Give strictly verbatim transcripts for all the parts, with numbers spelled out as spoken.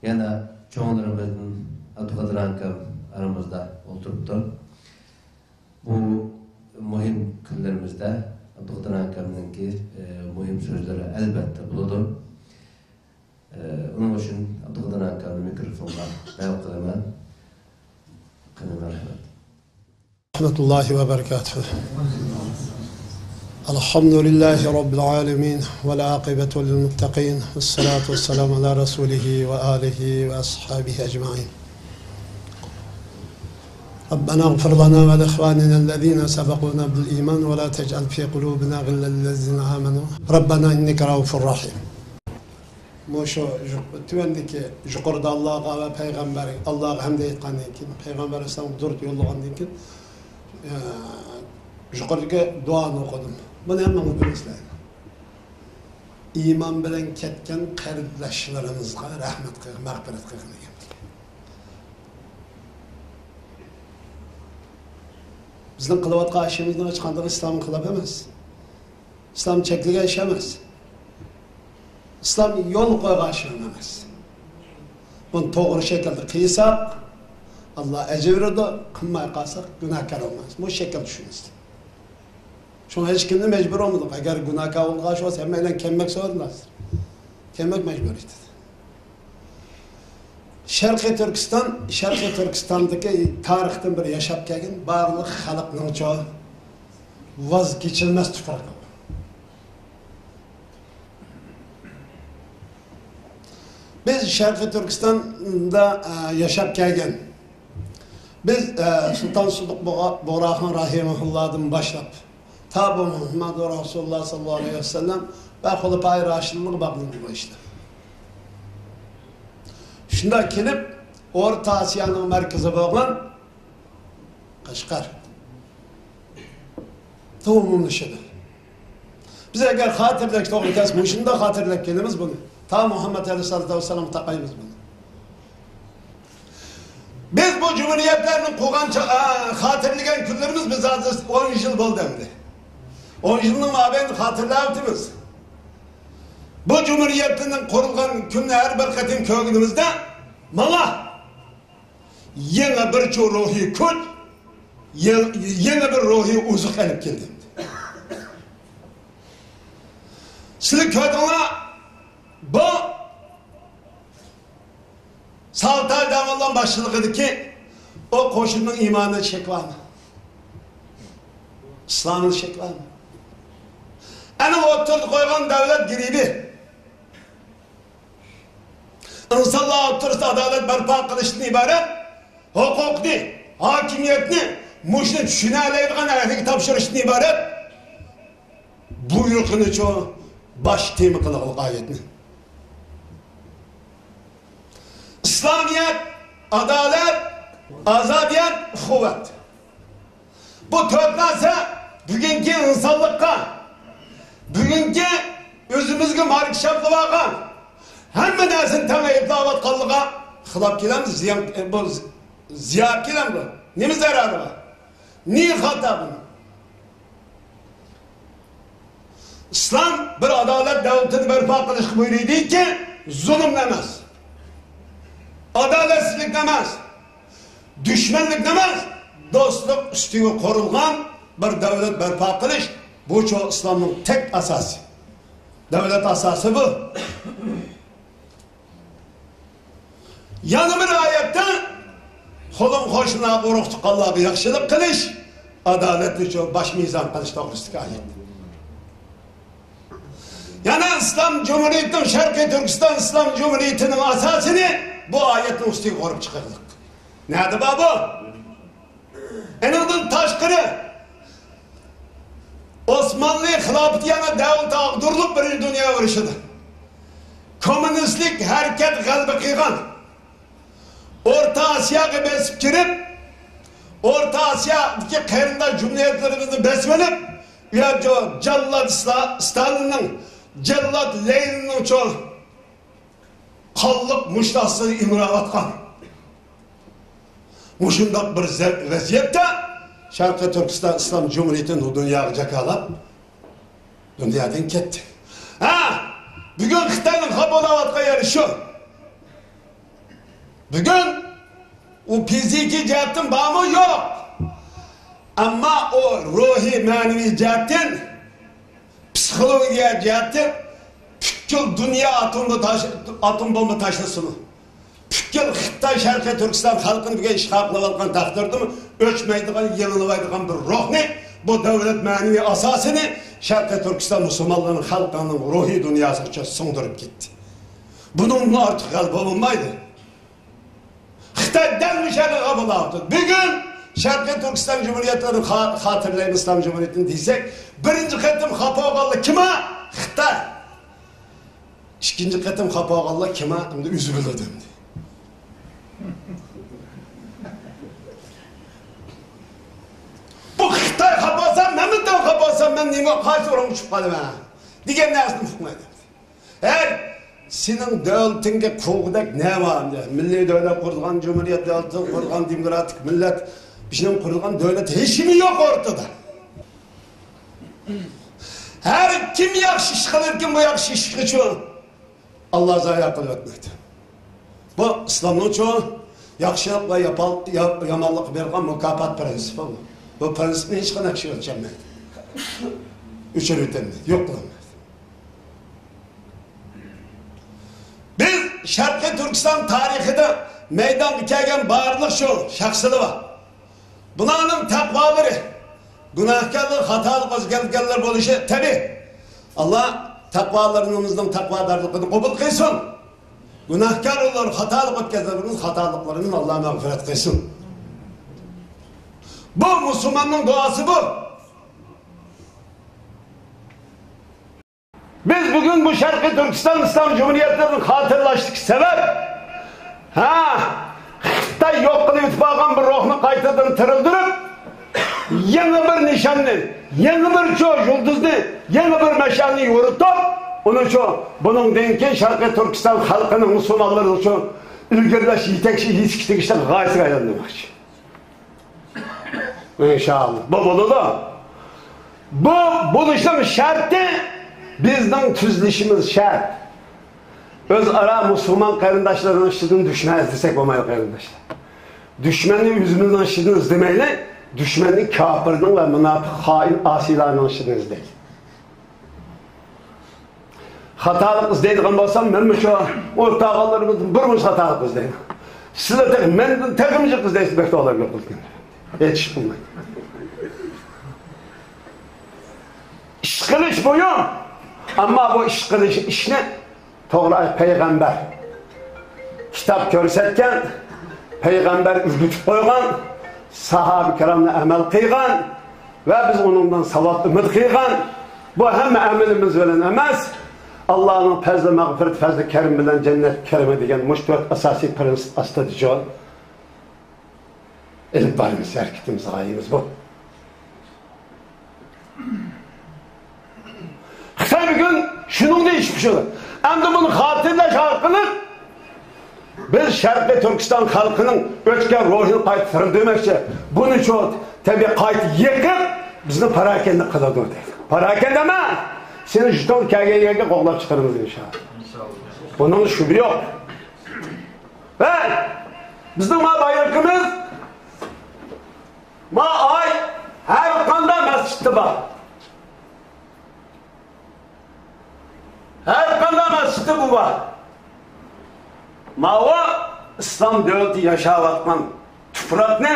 يەنە چوڭلىرىمىزدىن ئابدۇقادىر ئاكام ئارىمىزدا ئولتۇرۇپتۇ. بۇ مۇھىم كۈنلىرىمىزدە ئابدۇقادىر ئاكامنىڭكى، ئە، مۇھىم سۆزلىرى ئەلۋەتتە بولىدۇ. ئە، ئۇنىڭ ئۈچۈن ئابدۇقادىر ئاكامنى مىكروفونغا دەۋەت قىلىمەن. قېنى، مەرھەمەت. ورحمة الله وبركاته. الحمد لله رب العالمين، والعاقبة للمتقين، والصلاة والسلام على رسوله وآله وأصحابه أجمعين. ربنا اغفر لنا ولإخواننا الذين سبقونا بالإيمان ولا تجعل في قلوبنا غلا للذين آمنوا ربنا إنك رؤوف رحيم. مۇشۇ يۇق-، تۆۋەندىكى يۇقىرىدا ئاللاغا ۋە پەيغەمبەر، ئاللاغا ھەمدە ئېيتقاندىن كېيىن، پەيغەمبەر ئەلەيھىسسالامغا دۇرۇت يوللىغاندىن كېيىن، ئە، يۇقىرىدىكى دۇئانى ئوقۇدۇم. بۇنى ھەممىڭىز بىلىسىلەر. ئىمان بىلەن كەتكەن قېرىنداشلىرىمىزغا رەھمەت قىلغىن، مەغپىرەت قىلغىن دېگەن. بىزنىڭ قىلىۋاتقان ئىشىمىزنىڭ ھېچقاندىقى ئىسلامغا خىلاپ ئەمەس. ئىسلام چەكلىگەن ئىش ئەمەس. ئىسلام يول قويغان ئىش ئەمەس. بۇنى توغرا شەكىلدە قىلساق، ئاللا ئەجىر بېرىدۇ، قىلماي قالساق، گۇناھكار بولىمىز. بۇ شەكىلدە چۈشىنىسىز. شۇڭا ھېچكىمنى مەجبۇر قىلمىدۇق. ئەگەر گۇناھكار بولغان بولسا، ھەممەيلەن كەلمەك زورىدىلار. كەلمەك مەجبۇرىيىتى. شەرقىي تۈركىستان، شەرقىي تۈركىستاندىكى تارىختىن بېرى ياشاپ كەلگەن بارلىق خەلقنىڭچۇ ۋاز كېچىلمەس تۇپرىقى. بىز شەرقىي تۈركىستاندا، ئە، ياشاپ كەلگەن، بىز، ئە، سۇلتان سۇدۇق بۇغا-، بۇغراخان راھىمەھۇللادىن باشلاپ، تا بۇ مۇھەممەدۇ رەسۇلۇللا ساللاللاھۇ ئەلەيھى ۋەسەللەم ۋە خۇلەپائى راشىدىنغا باغلىنىدۇ بۇ ئىشلار. شۇنداق كېلىپ، ئورتا ئاسىيانىڭ مەركىزى بولغان قەشقەر ئومۇملىشىدۇ. بىز ئەگەر خاتىرىلەش توغرا كەلسە، مۇشۇنداق خاتىرىلەپ كېلىمىز بۇنى. تا مۇھەممەد ئەلەيھىسسالاتۇ ۋەسسالامغا تاقايمىز بۇنى. بىز بۇ جۇمھۇرىيەتلەرنى قۇرغان چا-، ئا، خاتىرىلىگەن كۈنلىرىمىز، بىز ھازىر ئون يىل بولدى ئەمدى. ئون يىلنىڭ مابەينىدە خاتىرىلەۋاتىمىز. بۇ جۇمھۇرىيەتنىڭ قۇرۇلغان كۈنىنى ھەر بىر قېتىم كۆرگىنىمىزدە، ماڭا يېڭى بىر چوڭ روھىي كۈچ، يېڭ-، يېڭى بىر روھىي ئوزۇق ئېلىپ كەلدى. سىلەر كۆردۈڭلار، بۇ سالتاي دەۋاللان باشچىلىقىدىكى ئۇ قوشۇننىڭ ئىمانىدا شەك بارمۇ؟ ئىسلامدا شەك بارمۇ؟ ئەنە ئوتتۇرىدا قويغان دۆلەت گىرىبى. ئىنسانلار ئوتتۇرىسىدا ئادالەت بەرپا قىلىشتىن ئىبارەت، ھوقۇقنى، ھاكىمىيەتنى مۇشۇنى چۈشىنەلەيدىغان ئەھلىگە تاپشۇرۇشتىن ئىبارەت بۇيرۇقىنىچۇ باش تېما قىلغىلى ئايەتنى. ئىسلامىيەت، ئادالەت، ئازادىيەت، ئۇخۇۋەت. بۇ تۆت نەرسە بۈگۈنكى ئىنسانلىققا، بۈگۈنكى ئۆزىمىزگە ماركا شاپلىۋالغان، ھەممە نەرسىنى تەڭ ئەيىبلەۋاتقانلىقىغا خىلاپ كېلەمدۇ؟ زىيان، بۇ زىيان كېلەمدۇ؟ نېمە زەرەرى بار؟ نېمە خاتا بۇنىڭ؟ ئىسلام بىر ئادالەت دۆلىتىنى بەرپا قىلىشقا بۇيرۇيدۇكى، زۇلۇم ئەمەس، ئادالەتسىزلىك ئەمەس، دۈشمەنلىك ئەمەس، دوستلۇق ئۈستىگە قۇرۇلغان بىر دۆلەت بەرپا قىلىش، بۇچۇ ئىسلامنىڭ تەك ئاساسى. دۆلەت ئاساسى بۇ. يەنە بىر ئايەتتە، قولۇڭ قوشنىغا، ئۇرۇق تۇغقانلارغا ياخشىلىق قىلىش، ئادالەتنى شۇ باش مىزان قىلىش توغرىسىدىكى ئايەت. يەنە ئىسلام جۇمھۇرىيىتىنىڭ، شەرقىي تۈركىستان ئىسلام جۇمھۇرىيىتىنىڭ ئاساسىنى بۇ ئايەتنىڭ ئۈستىگە قۇرۇپ چىقىرلىق. نەدە بار بۇ؟ ئېنىڭدىن تاشقىرى، ئوسمانلى خىلاپىتى يەنە دەۋلىتى ئاغدۇرۇلۇپ، بىرىنچى دۇنيا ئۇرۇشىدا كوممۇنىستلىك ھەرىكەت غەلىبە قىلغان. ئورتا ئاسىياغا بېسىپ كىرىپ، ئورتا ئاسىيادىكى قېرىنداش جۇمھۇرىيەتلىرىمىزنى بېسىۋېلىپ، ئۇ يەردە جاللات ستا-، ستالىننىڭ، جاللات لېنىننىڭچۇ قانلىق مۇشت ئاستىدا ئىمراۋاتقان. مۇشۇنداق بىر زە-، ۋەزىيەتتە شەرقىي تۈركىستان ئىسلام جۇمھۇرىيىتى دۇنياغا جاكارلاپ، دۇنيادىن كەتتى. ھە، بۈگۈن خىتاينىڭ خاپا بولاۋاتقان يېرى شۇ. بۈگۈن ئۇ فىزىكىي جەھەتتىن بارمۇ؟ يوق. ئەمما ئۇ روھىي، مەنىۋى جەھەتتىن، پسىخولوگىيە جەھەتتىن پۈتكۈل دۇنيا ئاتوم بومبا تاش-، ئاتوم بومبا تاشلىسىمۇ، پۈتكۈل خىتاي شەرقىي تۈركىستان خەلقىنى بۈگۈن ئىشغال قىلىۋالغان تەقدىردىمۇ، ئۆچمەيدىغان، يېڭىلىۋايدىغان بىر روھنى، بۇ دۆلەت مەنىۋى ئاساسىنى شەرقىي تۈركىستان مۇسۇلمانلىرىنىڭ خەلقىنىڭ روھىي دۇنياسىغىچە سىڭدۈرۈپ كەتتى. بۇنىڭدىن ئارتۇق غەلىبە بولمايدۇ. خىتاي دەل مۇشۇ يەردە غەلىبە بولاۋاتىدۇ. بۈگۈن شەرقىي تۈركىستان جۇمھۇرىيەتلىرىنى خا-، خاتىرىلەيمىز، ئىسلام جۇمھۇرىيىتىنى دېسەك، بىرىنچى قېتىم خاپا بولغانلار كىم؟ خىتاي. ئىككىنچى قېتىم خاپا بولغانلار كىم؟ ئەمدى ئۆزى بىلىدۇ ئەمدى. بۇ خىتاي خاپا بولسا، مەنمۇ خاپا بولسام، مەن نېمە، قايسى ئورۇنغا چۈشۈپ قالىمەن دېگەن نەرسىنى ئۇقمايدۇ. ھەي، سېنىڭ دۆلىتىڭگە قوغۇدەك نە بار؟ مىللىي دۆلەت قۇرۇلغان، جۇمھۇرىيەت دۆلىتى قۇرۇلغان، دېموكراتىك مىللەت، بىزنىڭ قۇرۇلغان دۆلەت ھېچنېمە يوق ئورتىدا. ھەر كىم ياخشى ئىش قىلىدىكىن، بۇ ياخشى ئىشقىچۇ ئاللا زايە قىلىۋەتمەيدۇ. بۇ ئىسلامنىڭچۇ ياخشىلىق ۋە ياپال-، يا-، يامانلىققا بېرىدىغان مۇكاپات پىرىنسىپى بۇ. بۇ پىرىنسىپنى ھېچقانداق كىشى ئۆلچەلمەيدۇ. ئۆچۈرۈۋېتەلمەيدۇ، يوق قىلالمايدۇ. بىز شەرقىي تۈركىستان تارىخىدا مەيدانغا كەلگەن بارلىق شۇ شەخسلەر بار. بۇلارنىڭ تەقۋالىرى، گۇناھكارلار، خاتالىق ئۆتكەزگەنلەر بولۇشى تەبىئىي. ئاللا تەقۋالىرىمىزنىڭ تەقۋادارلىقىنى قوبۇل قىلسۇن. گۇناھكارلار، خاتالىق ئۆتكەزگەنلىرىمىز خاتالىقلىرىنى ئاللا مەغپىرەت قىلسۇن. بۇ مۇسۇلماننىڭ دۇئاسى بۇ. بىز بۈگۈن بۇ شەرقىي تۈركىستان ئىسلام جۇمھۇرىيەتلىرىنى خاتىرىلەشتىكى سەۋەب، ھە، خىتاي يوق قىلىۋېتىپ بارغان بىر روھنى قايتىدىن تىرىلدۈرۈپ، يېڭى بىر نىشاننى، يېڭى بىر چو يۇلدۇزنى، يېڭى بىر مەشئەلنى يورۇتۇپ، ئۇنى شۇ، بۇنىڭدىن كېيىن شەرقىي تۈركىستان خەلقىنىڭ، مۇسۇلمانلىرىنىڭ شۇ ئىلگىرىلەش، يېتەكچى، يېتىشكە تېگىشلىك غايىسىگە ئايلاندۇرماقچى. ئىنشائاللا. بۇ بولىدۇ. بۇ بولۇشنىڭ شەرتى بىزنىڭ تۈزىلىشىمىز شەرت. ئۆزئارا مۇسۇلمان قېرىنداشلارنىڭ ئىچىدىن دۈشمەن ئىزدىسەك بولمايدۇ، قېرىنداشلار. دۈشمەننى ئۆزىمىزنىڭ ئىچىدىن ئىزدىمەيلى، دۈشمەننى كاپىرنىڭ ۋە مۇناپىق، خائىن، ئاسىيلارنىڭ ئىچىدىن ئىزدەيلى. خاتالىق ئىزدەيدىغان بولسام، مەنمۇ شۇ ئورتاقلىرىمىزدىن بىرىمىز خاتالىق ئىزدەيدۇ. سىلەر تېخى مەندىن تېخىمۇ جىق ئىزدەيسىز، بەك ئادەم يوق بولىدىكەن. ھېچ ئىش قىلمايدۇ. ئىش قىلىش مۇھىم. ئەمما بۇ ئىش قىلىش ئىشنى توغرا پەيغەمبەر كىتاب كۆرسەتكەن، پەيغەمبەر ئۆگىتىپ قويغان، ساھابە كىرامنى ئەمەل قىلغان ۋە بىز ئۇنىڭدىن ساۋاب ئۈمىد قىلغان، بۇ ھەممە ئەمىلىمىز بىلەن ئەمەس، ئاللانىڭ پەزلى مەغپىرىتى، پەزلى كەرىمى بىلەن جەننەت كىرىمى دېگەن مۇشۇ تۆت ئاساسىي پىرىنسىپ ئاستىدا جۇ ئېلىپ بارىمىز، ھەرىكىتىمىز، غايىمىز بۇ. خىتاي بۈگۈن شۇنىڭدىن ئىش پىشۇردى. ئەمدى بۇنى خاتىرىلەش ئارقىلىق بىز شەرقىي تۈركىستان خەلقىنىڭ ئۆچكەن روھىنى قايتا تىرىلدۈرمەكچى. بۇنى شۇ تەبىئىي قايتا يېقىپ، بىزنى پاراكەندە قىلىدۇ دەيدۇ. پاراكەندە ئەمەس، سېنى ژېتون كەلگەن يەرگە قوغلاپ چىقىرىمىز ئىنشائاللا. بۇنىڭدا شۈبھە يوق. ۋە بىزنىڭ ما بايرىقىمىز، ما ئاي ھەر قانداق مەسچىتتە بار. ھەر قانداق مەسچىتتە بۇ بار. ماۋۇ ئىسلام دۆلىتى ياشاۋاتقان تۇپراقنى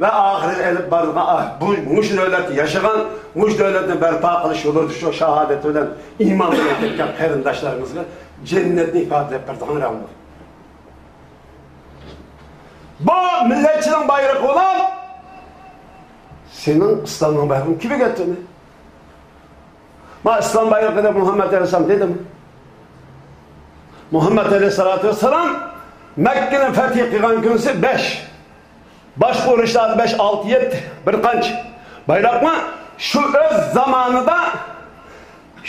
ۋە ئاخىرىغا ئېلىپ بارىدىغان، بۇ، مۇشۇ دۆلەتتە ياشىغان، مۇشۇ دۆلەتنى بەرپا قىلىش يولىدا شۇ شاھادەت بىلەن، ئىمان بىلەن كەتكەن قېرىنداشلىرىمىزغا جەننەتنى ئىپادىلەپ بېرىدىغان رەڭ بۇ. بۇ مىللەتچىنىڭ بايرىقى بولۇپ، سېنىڭ ئىسلامنىڭ بايرىقىنى كىم ئۆگەتتى ئۇنى؟ ما ئىسلام بايرىقى دەپ مۇھەممەد ئەلەيھىسسالام دېدىمۇ؟ مۇھەممەد ئەلەيھىسسالاتۇ ۋەسسالام مەككىنى فەتھى قىلغان كۈنسى بەش، باشقا ئۇرۇشلاردا بەش، ئالتە، يەتتە، بىر قانچە بايراقنى شۇ ئۆز زامانىدا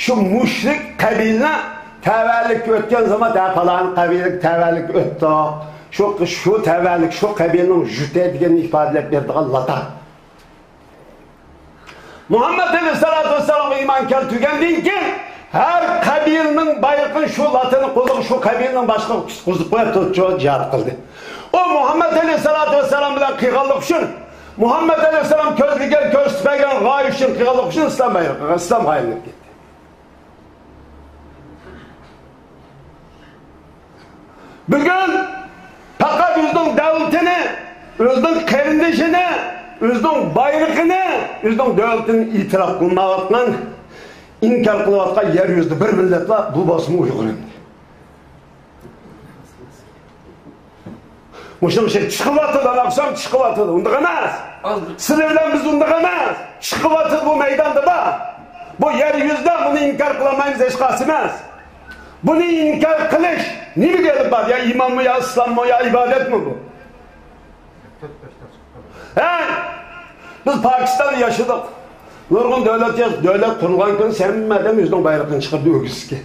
شۇ مۇشرىك قەبىلىنى تەۋەلىككە ئۆتكەن زامان، ھە، پالان قەبىلىگە تەۋەلىككە ئۆتتۇق. شۇ، شۇ تەۋەلىك، شۇ قەبىلىنىڭ جۈتى دېگەننى ئىپادىلەپ بېرىدىغان لاتا. مۇھەممەد ئەلەيھىسسالاتۇ ۋەسسالامغا ئىمان كەلتۈرگەندىن كېيىن، ھەر قەبىلىنىڭ بايرىقىنى شۇ لاتىنى قولىغا شۇ قەبىلىنىڭ باشلىقى تۇتقۇزۇپ قويۇپ تۇرۇپچۇ جىھاد قىلدى. ئۇ مۇھەممەد ئەلەيھىسسالاتۇ ۋەسسالام بىلەن قىلغانلىقى ئۈچۈن، مۇھەممەد ئەلەيھىسسالام كۆزلىگەن، كۆرسىتىپ بەرگەن غايە ئۈچۈن قىلغانلىقى ئۈچۈن ئىسلام بايرىقىغا، ئىسلامغا ئايلىنىپ كەتتى. بۈگۈن پەقەت ئۆزىنىڭ دەۋلىتىنى، ئۆزىنىڭ قېرىندىشىنى، ئۆزىنىڭ بايرىقىنى، ئۆزىنىڭ دۆلىتىنى ئېتىراپ قىلمايۋاتقان، ئىنكار قىلىۋاتقان يەر يۈزىدە بىر مىللەت بار، بۇ بولسىمۇ ئۇيغۇر ئەمدى. مۇشۇنىڭ ئۈچۈن چىقىۋاتىدۇ، ئانا ئۇقسام چىقىۋاتىدۇ. ئۇنداق ئەمەس. سىلەر بىلەن بىز ئۇنداق ئەمەس. چىقىۋاتىدۇ، بۇ مەيداندا بار. بۇ يەر يۈزىدە، بۇنى ئىنكار قىلالمايمىز، ھېچقايسىمىز. بۇنى ئىنكار قىلىش نېمىگە ئېلىپ بارىدۇ؟ يا ئىمانمۇ، يا ئىسلاممۇ، يا ئىبادەتمۇ بۇ؟ ھە؟ بىز پاكىستاندا ياشىدۇق. نۇرغۇن دۆلەت ياش-، دۆلەت قۇرۇلغان كۈنى ھەممە ئادەم ئۆزىنىڭ بايرىقىنى چىقاردى ئۆگزىسىگە.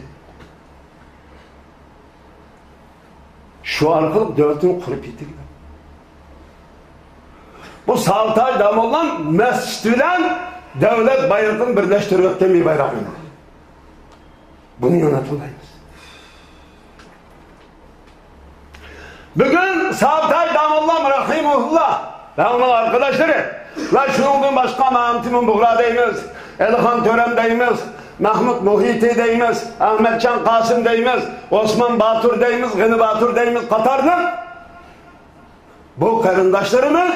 شۇ ئارقىلىق دۆلىتىنى قۇرۇپ يېتىلگەن. بۇ سالتاج داموللام مەسچىت بىلەن دۆلەت بايرىقىنى بىرلەشتۈرۈۋەتكەن بىر بايراق ئۆينى. بۇنى ياڭرىتالايمىز. بۈگۈن سالتاج داموللام رەھىمەھۇللا ۋە ئۇنىڭ ئارقىداشلىرى ۋە شۇنىڭدىن باشقا مەمتىمىن بۇغرا دەيمىز، ئەلىخان تۆرەم دەيمىز، مەھمۇد مۇھىتى دەيمىز، ئەھمەتجان قاسىم دەيمىز، ئوسمان باتۇر دەيمىز، غېنى باتۇر دەيمىز قاتارلىق بۇ قېرىنداشلىرىمىز،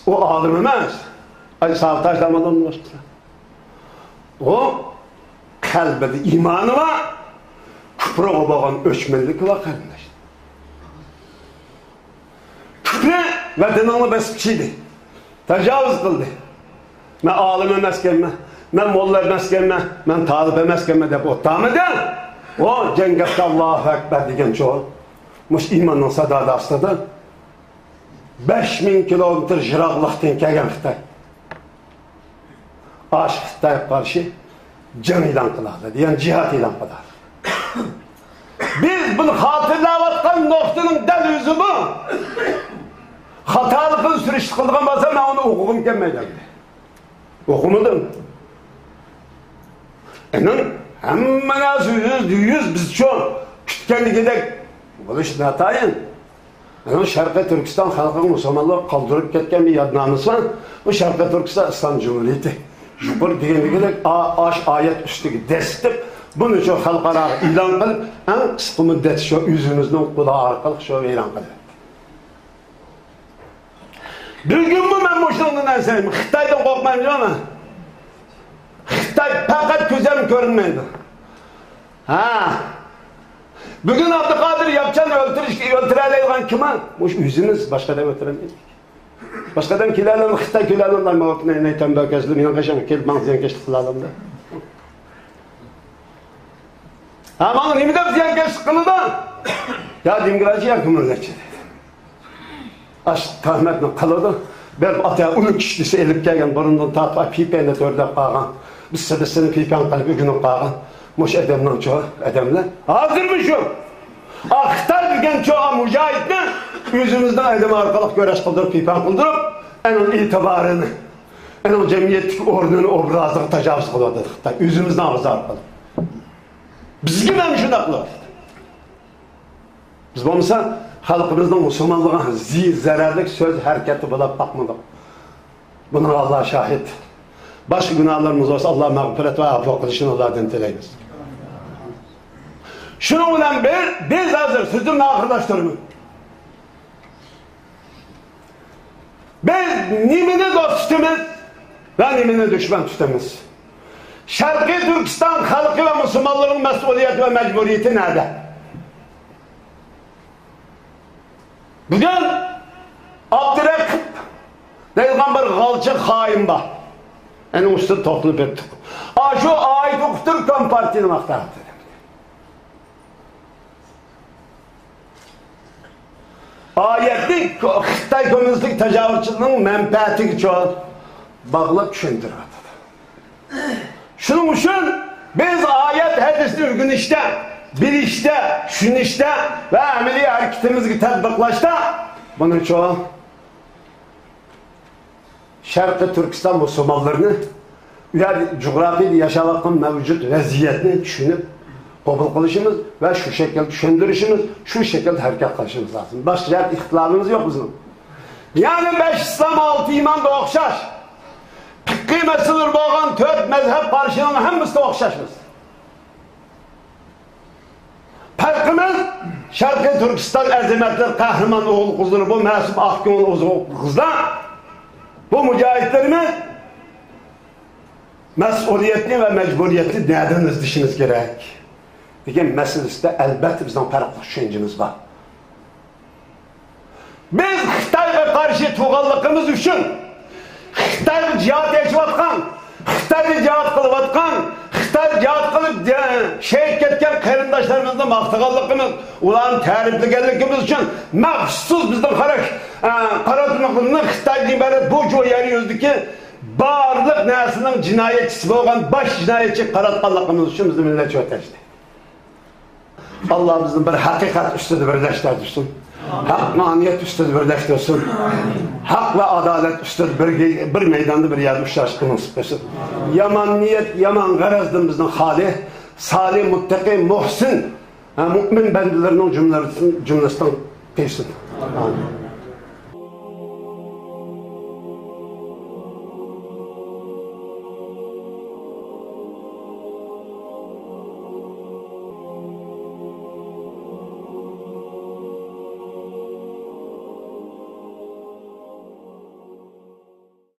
ئۇ ئالىم ئەمەس. ئاي سالتاج داموللام بولسا، ئۇ قەلبىدە ئىمانى بار، كۇپرىغا بولغان ئۆچمەنلىكى بار قېرىنداش. كۈپرى ۋەتىنىڭنى بېسىپ چىيدى، تاجاۋۇز قىلدى. مەن ئالىم ئەمەسكەنمەن، مەن موللا ئەمەسكەنمەن، مەن تالىپ ئەمەسكەنمەن دەپ ئولتۇرمىدى. ئۇ جەڭگەپتە ئاللاھۇ ئەكبەر دېگەنچۇ، مۇشۇ ئىماننىڭ ساداسىدا بەش مىڭ كىلومېتىر يىراقلىقتىن كەلگەن خىتاي. ئاشۇ خىتايغا قارشى جەڭ ئېلان قىلالايدۇ، يەنى جىھاد ئېلان قىلالايدۇ. بىز بۇنى خاتىرىلەۋاتقان نۇقتىنىڭ دەل ئۆزى بۇ. خاتالىقىنى سۈرۈشتە قىلىدىغان بولسا، مەن ئۇنى ئوقۇغۇم كەلمەيدۇ ئەمدى. ئوقۇمىدىم. ئېنىڭ ھەممە نەرسە يۈزدە يۈز بىزچۇ كۈتكەندىكىدەك بولۇشى ناتايىن. ئەنە شەرقىي تۈركىستان خەلقىنىڭ مۇسۇلمانلىققا قالدۇرۇپ كەتكەن بىر يادنامىسى بار. بۇ شەرقىي تۈركىستان ئىسلام جۇمھۇرىيىتى. يۇقىرى دېگەندىكىدەك ئا-، ئاش ئايەت ئۈستىگە دەسسىتىپ، بۇنى شۇ خەلقئاراغا ئېلان قىلىپ، ئەڭ قىسقا مۇددەت شۇ ئۆزىمىزنىڭ قولى ئارقىلىق شۇ ۋەيران قىلدى. بۈگۈنمۇ مەن مۇشۇنىڭدىن ئەنسىرەيمەن. خىتايدىن قورقمايمەن مەن. خىتاي پەقەت كۆزۈم كۆرۈنمەيدۇ. ھە. بۈگۈن ئابدۇقادىر ياپچاننى ئۆلتۈرۈشكە، ئۆلتۈرەلەيدىغان كىم؟ مۇشۇ ئۆزىمىز، باشقا ئادەم ئۆلتۈرەلمەيدۇ. باشقا ئادەم كېلەلەمدۇ، خىتاي كېلەلەمدۇ، ماۋۇ نەي تەمبەكەسلى مېنىڭ قېشىمغا كېلىپ ماڭا زىيانكەشلىك قىلالامدۇ. ھە، ماڭا نېمە دەپ زىيانكەشلىك قىلىدۇ؟ يا دېموكراتىيە، يا كوممۇنىزم. ئاش تۆھمەتنى قىلىدۇ. بەلكى ئاتا ئۇنى كىشىسى ئېلىپ كەلگەن بۇرۇندىن تارتىپ پىپەننى تۆرىدەپ قالغان. بىز سىدىسىنى پىپەن قىلىپ ئۆگىنىپ قالغان. مۇشۇ ئادەمنىڭچۇ ئادەملەر. ھازىرمۇ شۇ. ئا، خىتاي دېگەنچۇ ئا مۇجاھىدنى ئۆزىمىزنىڭ ئادىمى ئارقىلىق كۈرەش قىلدۇرۇپ، پىپەن قىلدۇرۇپ، ئەنىڭ ئېتىبارىنى، ئەنىڭ جەمئىيەتتىكى ئورنىنى، ئوبرازىغا تاجاۋۇز قىلىۋاتىدۇ خىتاي. ئۆزىمىزنىڭ ئاغزى ئارقىلىق. بىزگە مەن شۇنداق قىلىۋاتىدۇ. بىز بولمىسا خەلقىمىزنىڭ مۇسۇلمانلىقىغا زى-، زەرەرلىك سۆز ھەرىكەتتە بولاپ باقمىدۇق. بۇنىڭغا ئاللا شاھىت. باشقا گۇناھلىرىمىز بولسا ئاللا مەغپىرەت ۋە ئەپۇ قىلىشىنى ئاللادىن تىلەيمىز. شۇنىڭ بىلەن بىر، بىز ھازىر سۆزۈمنى ئاخىرلاشتۇرىمەن. بىز نېمىنى دوست تۇتىمىز ۋە نېمىنى دۈشمەن تۇتىمىز؟ شەرقىي تۈركىستان خەلقى ۋە مۇسۇلمانلىرىنىڭ مەسئۇلىيىتى ۋە مەجبۇرىيىتى نەدە؟ بۈگۈن ئابدۇرەقىب دەيدىغان بىر غالچى خائىن بار. ئەنە ئۇنىڭ ئۈستىدە توختىلىپ ئۆتتۇق. ئاشۇ ئايەت ئوقۇپ تۇرۇپ كومپارتىيىنى ماختاپ ئايەتنى خىتاي كوممۇنىستىك تاجاۋۇزچىلىرىنىڭ مەنپەئەتىگە چوڭ باغلاپ چۈشەندۈرۈۋاتىدۇ. شۇنىڭ ئۈچۈن بىز ئايەت ھەدىسنى ئۆگىنىشتە، بىلىشتە، چۈشىنىشتە ۋە ئەمەلىي ھەرىكىتىمىزگە تەتبىقلاشتا بۇنى چوڭ شەرقىي تۈركىستان مۇسۇلمانلىرىنى ئۇ يەردە جۇغراپىيەدە ياشاۋاتقان مەۋجۇت ۋەزىيەتنى چۈشىنىپ قوبۇل قىلىشىمىز ۋە شۇ شەكىلدە چۈشەندۈرۈشىمىز، شۇ شەكىلدە ھەرىكەت قىلىشىمىز لازىم. باشقا يەردە ئىختىلالىمىز يوق بىزنىڭ. يەنى بەش ئىسلام، ئالتە ئىماندا ئوخشاش. پىققىي مەسىلىلىرى بولغان تۆت مەزھەپ قارىشىنىڭ ھەممىسىدە ئوخشاشمىز. پەرقىمىز، شەرقىي تۈركىستان ئەزىمەتلىرى، قەھرىمان ئوغۇل-قىزلىرى، بۇ مەسۇم ئاق كۆڭۈل ئوغۇل-قىزلار، بۇ مۇجاھىدلىرىمىز مەسئۇلىيەتنى ۋە مەجبۇرىيەتنى نەدىن ئىزدىشىمىز كېرەك دېگەن مەسىلىسىدە، ئەلبەتتە، بىزنىڭ پەرقلىق چۈشەنچىمىز بار. بىز خىتايغا قارشى تۇرغانلىقىمىز ئۈچۈن، خىتايغا جىھاد ئېچىۋاتقان، خىتايدا جىھاد قىلىۋاتقان، خىتايدا جىھاد قىلىپ، شېھىت كەتكەن قېرىنداشلىرىمىزنى ماختىغانلىقىمىز، ئۇلارنى تەرىپلىگەنلىكىمىز ئۈچۈن مەخسۇس بىزنىڭ قارا-، ئە، قارا تۇرمىقىمىزنى خىتايدىن ئىبارەت بۇ جۇ يەر يۈزىدىكى بارلىق نەرسىنىڭ جىنايەتچىسى بولغان باش جىنايەتچىگە قاراتقانلىقىمىز ئۈچۈن بىزنى مىللەتچى ۋەتەنچىلەر. ئاللا بىزنى بىر ھەقىقەت ئۈستىدە بىرلەشتۈرسۇن. ھەققانىيەت ئۈستىدە بىرلەشتۈرسۇن. ھەق ۋە ئادالەت ئۈستىدە بىر، بىر مەيداندا، بىر يەردە ئۇچراشقا نېسىپ قىلسۇن. يامان نىيەت، يامان غەرەزدىن بىزنى خالىي، سالىھ، مۇتتەقىي، مۇھسىن، ھە، مۇئمىن بەندىلىرىنىڭ جۈملىسىدىن، جۈملىسىدىن قىلسۇن. ئامىن.